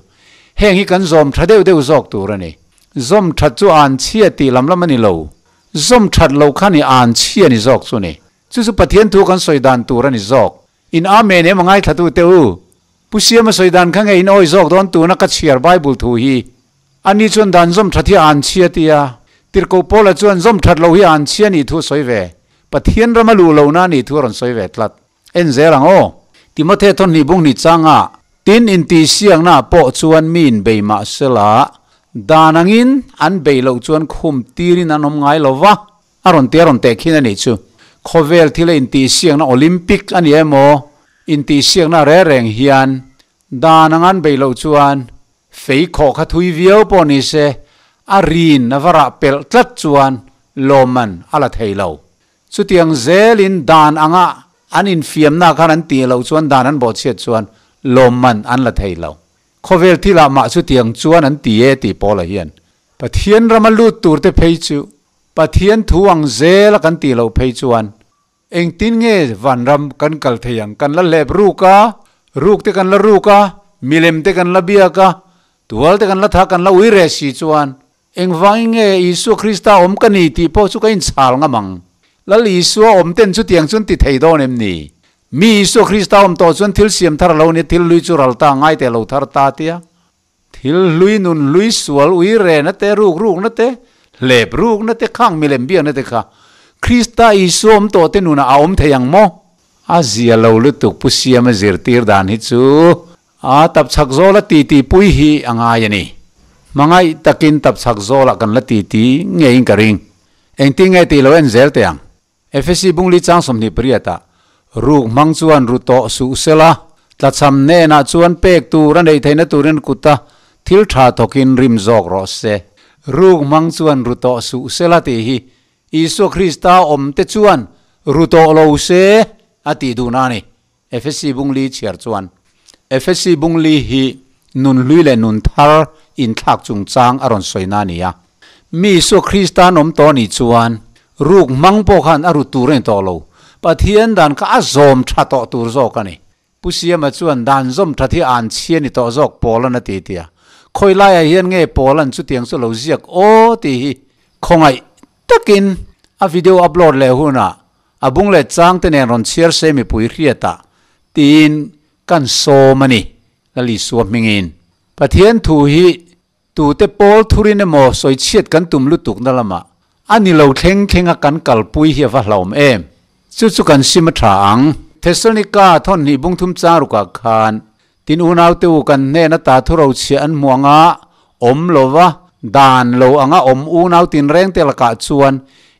Heng hi kan zawm tha deuh deuh zawk tur a ni. Zawm that chu an chhia tih lam lam a ni lo. Zawm that loh khan i an chhia ni zawk chu a ni. Chu chu Pathian thu kan sawi dan tur a ni zawk. In Amen em a ngaithlatute u. Pu Siama sawi dan kha nge in awi zawk dawn tuna ka chhiar Bible thu hi. Ani chuan dan zawm that hi a an chhia tia. Tirhkoh Paula chuan zawm that loh hi a an chhia nih thu a sawi ve. Pathian rama luh lohna a nih thu a rawn sawi ve tlat. En zel ang aw. Timothe thawnhnih bung hnih changa tin intihsiakna ah pawh chuan mi in bei mah sela dan angin an bei loh chuan khum tirin an awm ngai lo va. A rawn ti a rawn teh khin a nih chu. Khawvel thil a intihsiakna Olympic a ni emaw, intihsiakna reng reng hian dan anga an beih loh chuan fei khawh kha thui viau pawh ni se a rin a va rah pelh tlat chuan lawmman a la thei lo. Chutiang zelin dan anga An infiamna khan an tih loh chuan dan an bawhchhiat chuan lawmman an la thei lo. Khawvel thilah mah chutiang chuan an ti e tih Paula hian Pathian rama lut turte phei chu Pathian thu ang zela kan tih loh phei chuan Engtin nge vanram kan kal thei ang? Kan la hlep ruk a, ruk te kan la ruk a, milem te kan la biak a, tual te kan la tha kan la ui reh si chuan engvangin nge Isua Krista awm ka ni tih pawh chu ka inchhal ngam ang. Lal Isua awm ten chutiang chuan ti thei dawn em ni? Mi Isua Krista awm tawh chuan thil siam thar a lo nia, thil hlui chu ral ta ngai teh lo thar ta tia. Thil hlui nun hlui sual ui rehna te, ruk rukna te, hlep rukna te, khang milem biakna te kha Krista Isua awm tawh te nunah a awm thei ang maw? A zia lo lutuk Pu Siama zirtir dan hi chu a tapchhak zawla titi pui hi a ngai a ni. Hmangaih takin tapchhak zawlah kan la titi ngeiin ka ring. Engtin nge tih lo en zel teh ang. Efesi bungli chang 28 ah, Ruk hmang chuan ru tawh suh sela, tlachham hnenah chuan pek tur a neih theihna turin kuta thil tha thawkin rim zawk rawh se. Ruk hmang chuan ru tawh suh sela tih hi Isua Krista awmte chuan ru tawh lo se a tih duhna a ni. Efesi bungli chhiar chuan Efesi bungli hi nun hlui leh nun thar inthlak chungchang a rawn sawina a ni a. Mi Isua Krista an awm tawh nih chuan ruk hmang pawh khan a ru tur a ni tawh lo. Pathian dan kha a zawm tha tawh tur zawk a ni. Pu Siama chuan dan zawm that hi an chhia ni tawh zawk Paul-an a ti ti a. Khawi laiah hian nge Paul-an chutiang chu lo ziak aw tih hi khawngaih takin a video upload leh hunah A bung leh chang te nen rawn chhiar se mipui hriatah tiin kan sawm a ni, Lal Isua hmingin. Pathian thu hi tute pawl thurin emaw sawichhiat kan tum lutukna lamah a ni lo thleng thlenga kan kalpui hi a va hlauhawm em? Chu chu kan sim a tha ang. Thessalonika thawnhnih bung thum chang rukah khan Tin unaute u kan hnena ta thurochhiah an hmu anga awm lova, dan lo anga awm unau tinrengte lakah chuan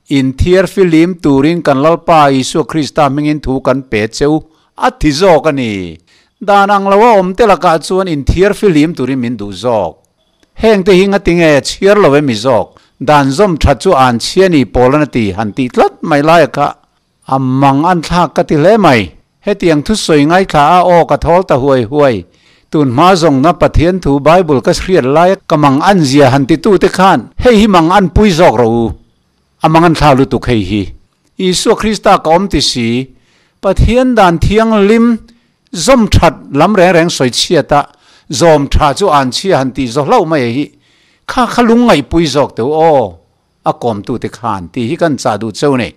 inthiar filim turin kan Lalpa Isua Krista hmingin thu kan pe che u a ti zawk a ni. Dan ang loa awmte lakah chuan inthiar filim turin min duh zawk. Hengte hi ngatinge chhiar lo emi zawk? Dan zawm that chu an chhia ni Paula'n a ti han tih tlat mai laia kha A mang an thlak ka ti hle mai. Hetiang thusawi ngaithla a aw ka thawl ta huai huai. Tun hma zawngna Pathian thu Bible ka hriat laia ka mang an zia han titute khan hei hi mang an pui zawk rawh u. A mang an thla lutuk hei hi. Isua Krista ka awm ti si. Pathian dan thianghlim zawm that lam reng reng sawi chhiat a, zawm tha chu an chhia han tih zawh hlauh mai hi kha kha lungngaihpui zawk teu aw. A kawmtute khan tih hi kan chah duh cheu nei.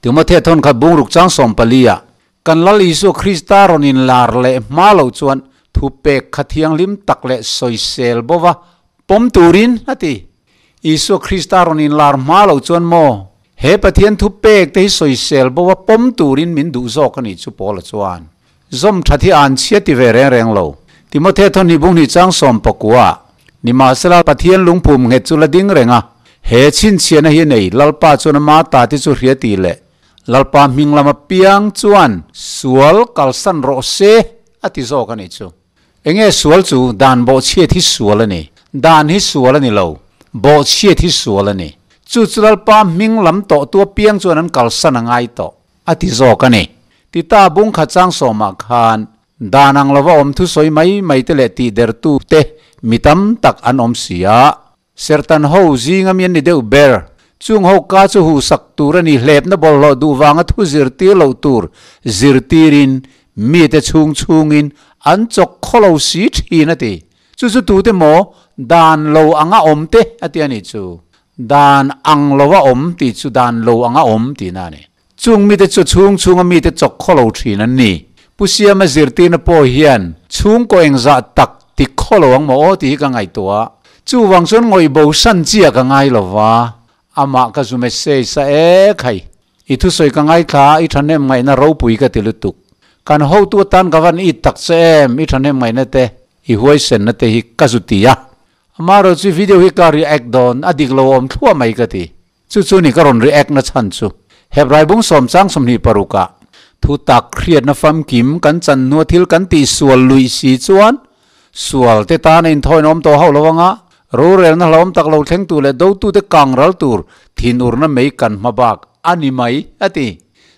Timothea thawn khat bungruk chang 14 ah, Kan Lal Isua Krista rawn inlar leh hma loh chuan thupek kha thianghlim tak leh sawisel bova pawm turin a ti. Isua Krista rawn inlar hma loh chuan maw he Pathian thupek te hi sawisel bova pawm turin min duh zawk a nih chu Paula chuan Zawm that hi an chhia ti ve reng reng lo. Timothea thawnhnih bunghnih chang 19 Nimahsela Pathian lungphum nghet chu la ding reng a, he chhinchhiahna hi a nei, Lalpa chuan ama ta te chu hria ti leh Lalpa hming lama piang chuan sual kalsan rawh se a ti zawk a nih chu. Enge sual chu? Dan bawhchhiat hi sual a ni. Dan hi sual a ni lo. Bawhchhiat hi sual a ni. Chu chu Lalpa hming lam tawhtu apiang chuan an kalsan a ngai tawh. A ti zawk a ni. Tita bung khat chang sawmah khan dan ang lova awm thusawi mai mai te leh tihdertu te mi tam tak an awm si a. Sertan ho zinga mi an ni deuh ber. Chung ho ka chu huhsak tur a ni hlepna bawlhhlawh duh vanga thu zirtir loh tur zirtirin mite chhung chhungin an chawk khawlo si thin a ti. Chu chu tute maw dan lo anga awm te a ti a nih chu. Dan ang lo a awm tih chu dan lo anga awm tihna a ni. Chung mite chu chhung chhunga mite chawk khaw lo thin an ni. Pu Siama zirtirna pawh hian chhungkaw engzah tak ti khaw lo ang maw aw tih hi ka ngaihtuah. Chuvang chuan ngawih bo san chiah ka ngai lo va, amah ka zu message a e khai. I thusawi ka ngaithla a, i thahnem ngaihna ropui ka ti lutuk. Kan hotu atan ka van it tak che em, i thahnem ngaihna te, i huaisenna te hi ka zu ti a. Amaherawh chu video hi ka react dawn a dik lo awm thluah mai ka ti. Chu chu ni ka rawn react na chhan chu. Hebrai bung sawm chang 26 ah thu tak hriatna famkim kan chan hnua thil kan tih sual luih si chuan sual te tan a inthawi awm tawh hauh lo anga rorelna hlauhawm tak lo thleng tur leh dotute kang ral tur thinurna mei kan hma bak a ni mai a ti.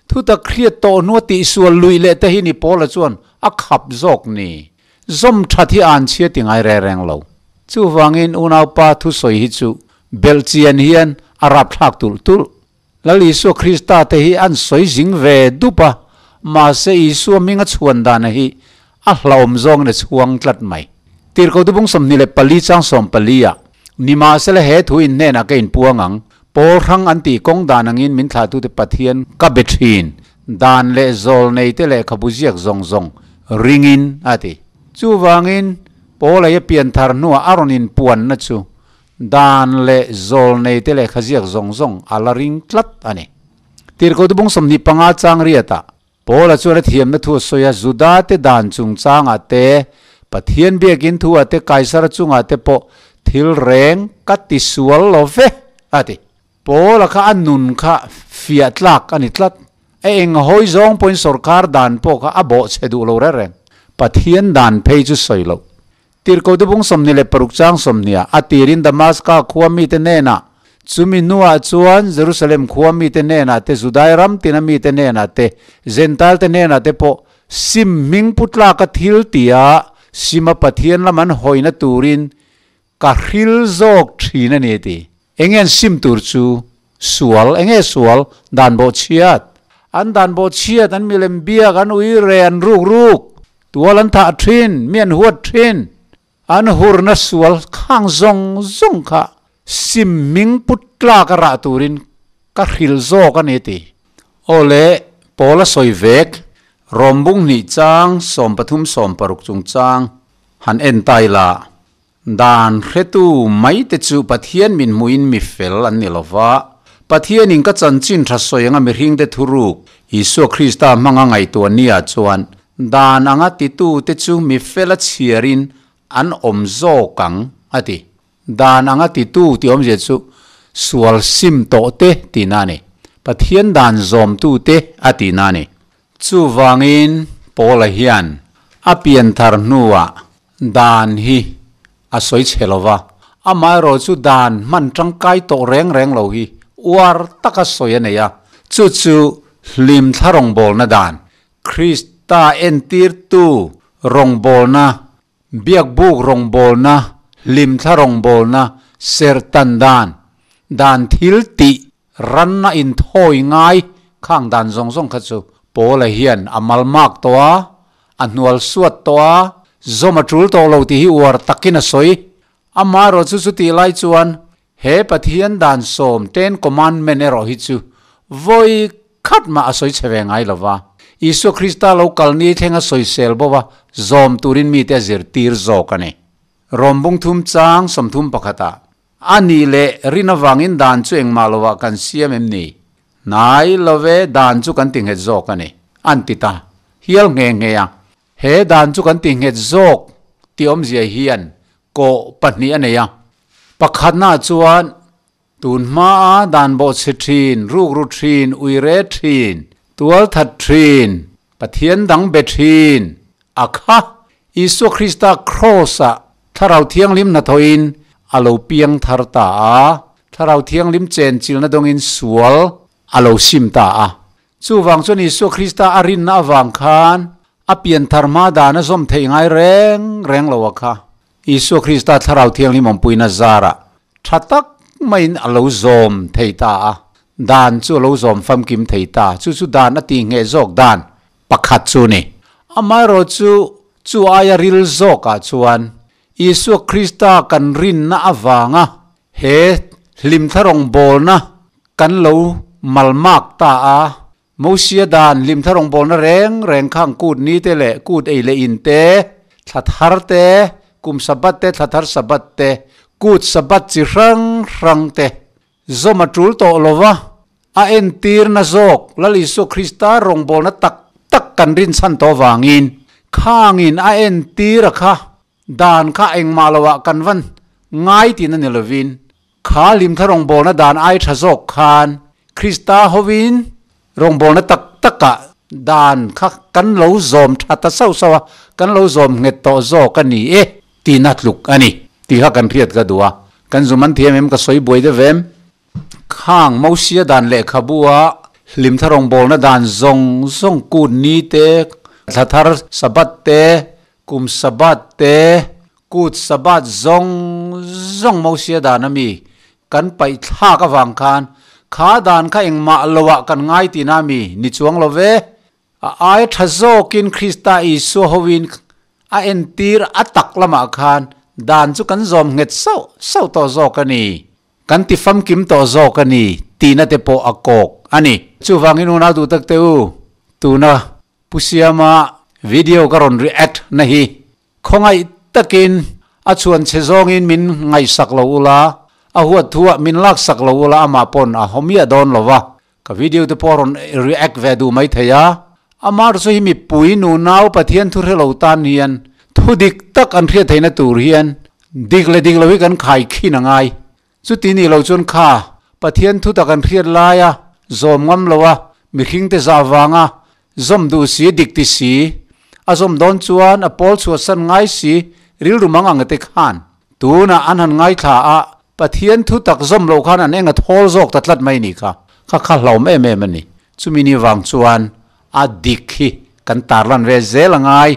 Thu tak hriat tawh hnua tihsual lui leh te hi ni Paula chuan a khap zawk ni. Zawm that hi an chhia ti ngai reng reng lo. Chuvangin unaupa thusawi hi chu belhchian hian a rapthlak tulh tulh. Lal Isua Krista te hi an sawi zing ve dup a, mahse Isua hminga chhuan dana hi a hlauhawm zawngin a chhuang tlat mai. Tirhkoh Dubung 24 chang 14 ah, Nimahsela he thu in hnenah ka inpuang ang, pawl hrang an tih kawng dan angin min thlahtute Pathian ka be thin, dan leh zawl neite lehkhabu ziak zawng zawng ringin, a ti. Chuvangin, Paul aia pianthar hnuah a rawn inpuanna chu Dan leh zawl neite lehkha ziak zawng zawng a la ring tlat a ni. Tirhkoh Dubung 25 chang riatah Paula chuan a thiamna thu a sawi a, Judate dan chungchangah te, Pathian biakin thuah te, Kaisara chungah te pawh thil reng ka ti sual lo ve, a ti. Paula kha a nun kha fiah tlak a ni tlat. A eng hawi zawng pawhin sorkar dan pawh kha a bawhchhe duh lo reng reng. Pathian dan phei chu sawi loh. Tirhkoh Dubung 26 chang 20 a tirin Damaska khua mite hnenah, chumi hnuah chuan Jerusalem khua mite hnenah te, Judai ram tina mite hnenah te, Jentail te hnenah te pawh sim hming pu tlaka thil tia sima Pathian lam an hawina turin ka hril zawk thin a ni a ti. Enge an sim tur chu? Sual, enge sual? Dan bawh chhiat. An dan bawh chhiat, an milem biak, an ui re, an ruk ruk. Tual an thah thin, mi an huat thin. An hurna sual khang zawng zawng kha sim hming put tlak a rah turin ka hril zawk a ni ti. Aw le, Paul a sawi vek, Rawmbung hnih chang 13 16 chungchang han en ta ila. Dan hretu maite chu Pathian min hmuhin mi fel an ni lo va. Pathianin ka chanchin tha sawi anga mihringte thuruk, Isua Krista hmanga ngaihtuah nia chuan dan anga titute chu mi fela chhiarin an awm zawk ang, a ti. Dan anga titu tih awmzia chu sual sim tawh te tihna a ni. Pathian dan zawmtute a tihna a ni. Chuvangin Paula hian a pianthar hnuah dan hi a sawi chhe lo va, amaherawh chu dan hman tangkai tawh reng reng lo hi uar taka sawi a nei a, chu chu hlimthla rawngbawlna dan, Krista entirtu rawngbawlna, biakbuk rawngbawlna, hlimthla rawngbawlna, serhtan dan, dan thil tih Ranna inthawi ngai khang dan zawng zawng kha chu Paula hian a malmak tawh a, a hnual suat tawh a, zawm a tul tawh lo tih hi uar takin a sawi. Amaherawh chu chutih lai chuan he Pathian dan sawm, Ten Commandment, erawh hi chu vawi khat mah a sawi chhe ve ngai lo va. Isua Krista lo kal ni thleng a sawisel bo va, zawm turin mite a zirtir zawk a ni. Rawm bung thum chang 31 ah. A nih leh rin avangin dan chu engmah lovah kan siam em ni? Hnai love dan chu kan ti nghet zawk a ni, an ti ta hial nghe nghe a. He dan chu kan ti nghet zawk tih awmzia hian kawh pahnih a nei a. Pakhatnaah chuan tun hmaa dan bawhchhe thin, rukru thin, uire thin, tualthat thin, Pathian dang be thin a kha Isua Krista Kraws-ah Thlarau Thianghlim hnathawhin a lo piang thar ta a, Thlarau Thianghlim chenchilna dawngin sual a lo sim ta a. Chuvang chuan Isua Krista a rinna avang khan a pian thar hma dan a zawm theih ngai reng reng lo a kha. Isua Krista Thlarau Thianghlim awmpuina zarah tha tak maiin a lo zawm thei ta a, dan chu a lo zawm famkim thei ta. Chu chu dan a tihngheh zawk dan pakhat chu ni. Amaherawh chu, chu aia ril zawkah chuan Isua Krista kan rinna avanga he hlimthla rawngbawlna kan lo malmak ta a, Mosia dan hlimthla rawngbawlna reng reng khang kut ni te leh kut ei leh in te, thla thar te, kum Sabbath te, thla thar Sabbath te, kut Sabbath chi hrang hrang te zawm a tul tawh lo va, a entirna zawk Lal Isua Krista rawngbawlna tak tak kan rinchhan tawh vangin khangin a entir a kha dan kha engmah loah kan van ngai tihna ni lovin Kha hlimthla rawngbawlna dan ai tha zawk khan Krista hovin rawngbawlna tak takah dan kha kan lo zawm tha ta sauh sauh a, kan lo zawm nghet tawh zawk a ni e tihna tluk a ni tih kha kan hriat ka duh a. Kan zum an thiam em ka sawi buai deuh em? Khang Mosia dan lehkhabu a Hlimthar rawngbawlna dan zawng zawng kut ni te, thla thar Sabbath te, kum Sabbath te, kut Sabbath zawng zawng Mosia dan ami kan paih thlak avang khan kha dan kha engmah loah kan ngai tihna ami ni chuang lo ve. A ai tha zawkin Krista Isua hoin a entir a tak lamah khan dan chu kan zawm nghet sauh sauh tawh zawk a ni. Kan ti famkim tawh zawk a ni tihna te pawh a kawk a ni. Chuvangin unau duh tak te u, tuna Pu Siama video ka rawn react na hi khawngaih takin a chhuan che zawngin min ngaihsak lo ula, a huat thuah min laksak lo ula amah pawn a haw miah dawn lo va. Ka video te pawh a rawn react ve duh mai thei a, amah chu hi mipui nunau Pathian thu hre lo tan hian thu dik tak an hriat theihna tur hian dik leh dik lo hi kan khai khin a ngai. Chuti nih lo chuan kha Pathian thu tak an hriat laia zawm ngam lo a, mihring te zah vanga zawm duh si dik ti si, a zawm dawn chuan a pawl chhuahsan ngai si rilru mang ang te khan Tunah an han ngaithla a, Pathian thu tak zawm loh khan an eng a thawl zawk ta tlat mai nih kha. Kha kha hlauhawm em em a ni. Chumi ni vang chuan a dik hi kan tarlan ve zel a ngai.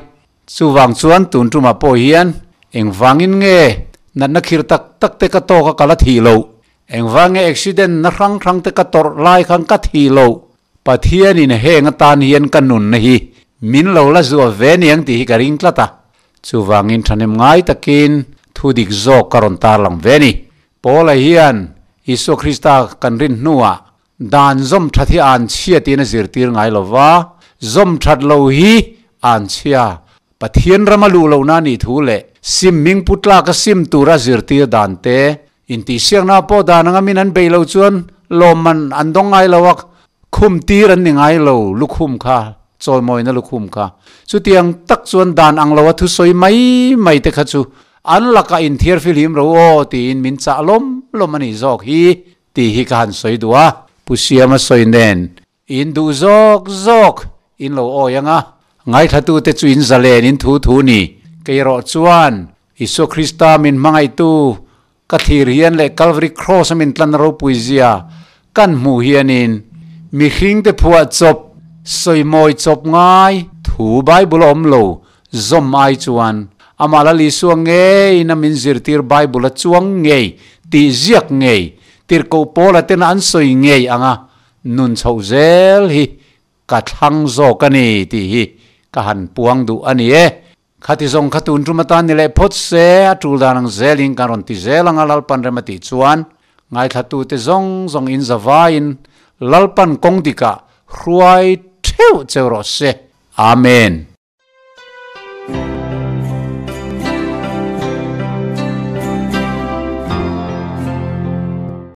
Chuvang chuan tun tumah pawh hian engvangin nge natna khir tak tak te ka tawk a ka la thih loh? Engvang nge accident na hrang hrang te ka tawrh lai khan ka thih loh? Pathianin heng atan hian ka nunna hi min lo la zuah ve niang tih hi ka ring tlat a. Chuvangin thahnem ngai takin thu dik zawk ka rawn tarlang ve ni. Paula hian Isua Krista kan rin hnuah dan zawm that hi an chhia tiin a zirtir ngai lo va, zawm that lo hi an chhia. Pathian rama luh lohna nih thu leh sim hming pu tlaka sim tura zirtir dan te, intihsiakna pawh dan anga min an bei lo chuan lawmman an dawng ngai lo a, khum tir an ni ngai lo lukhum kha, chawimawina lukhum kha. Chutiang tak chuan dan ang loa thusawi mai mai te kha chu an lakah inthiar fihlim ro aw tiin min chah lawm lawm a nih zawk hi tih hi ka han sawi duh a. Pu Siama sawi nen In duh zawk zawk in lo awi ang a, ngaithlatute chu in zalen in thu thu ni. Kei erawh chuan Isua Krista min hmangaihtu ka thlir hian leh Calvary Cross a min tlan ropui zia kan hmuh hianin mihringte phuah chawp, sawimawi chawp ngai thu Bible a awm lo zawm ai chuan amah Lal Isua ngeiin a min zirtir Bible a chuang ngei tih ziak ngei tirhkoh Paula tena an sawi ngei ang a Nun chhoh zel hi ka thlang zawk a ni tih hi ka han puang duh a ni e. Khati zawng kha tun tum atan ni leh phawt se, a tul dan ang zelin kan rawn ti zel ang a Lalpan rem a tih chuan ngaithlatute zawng zawng in zavaiin Lalpan kawng dikah hruai theuh cheu rawh se. Amen.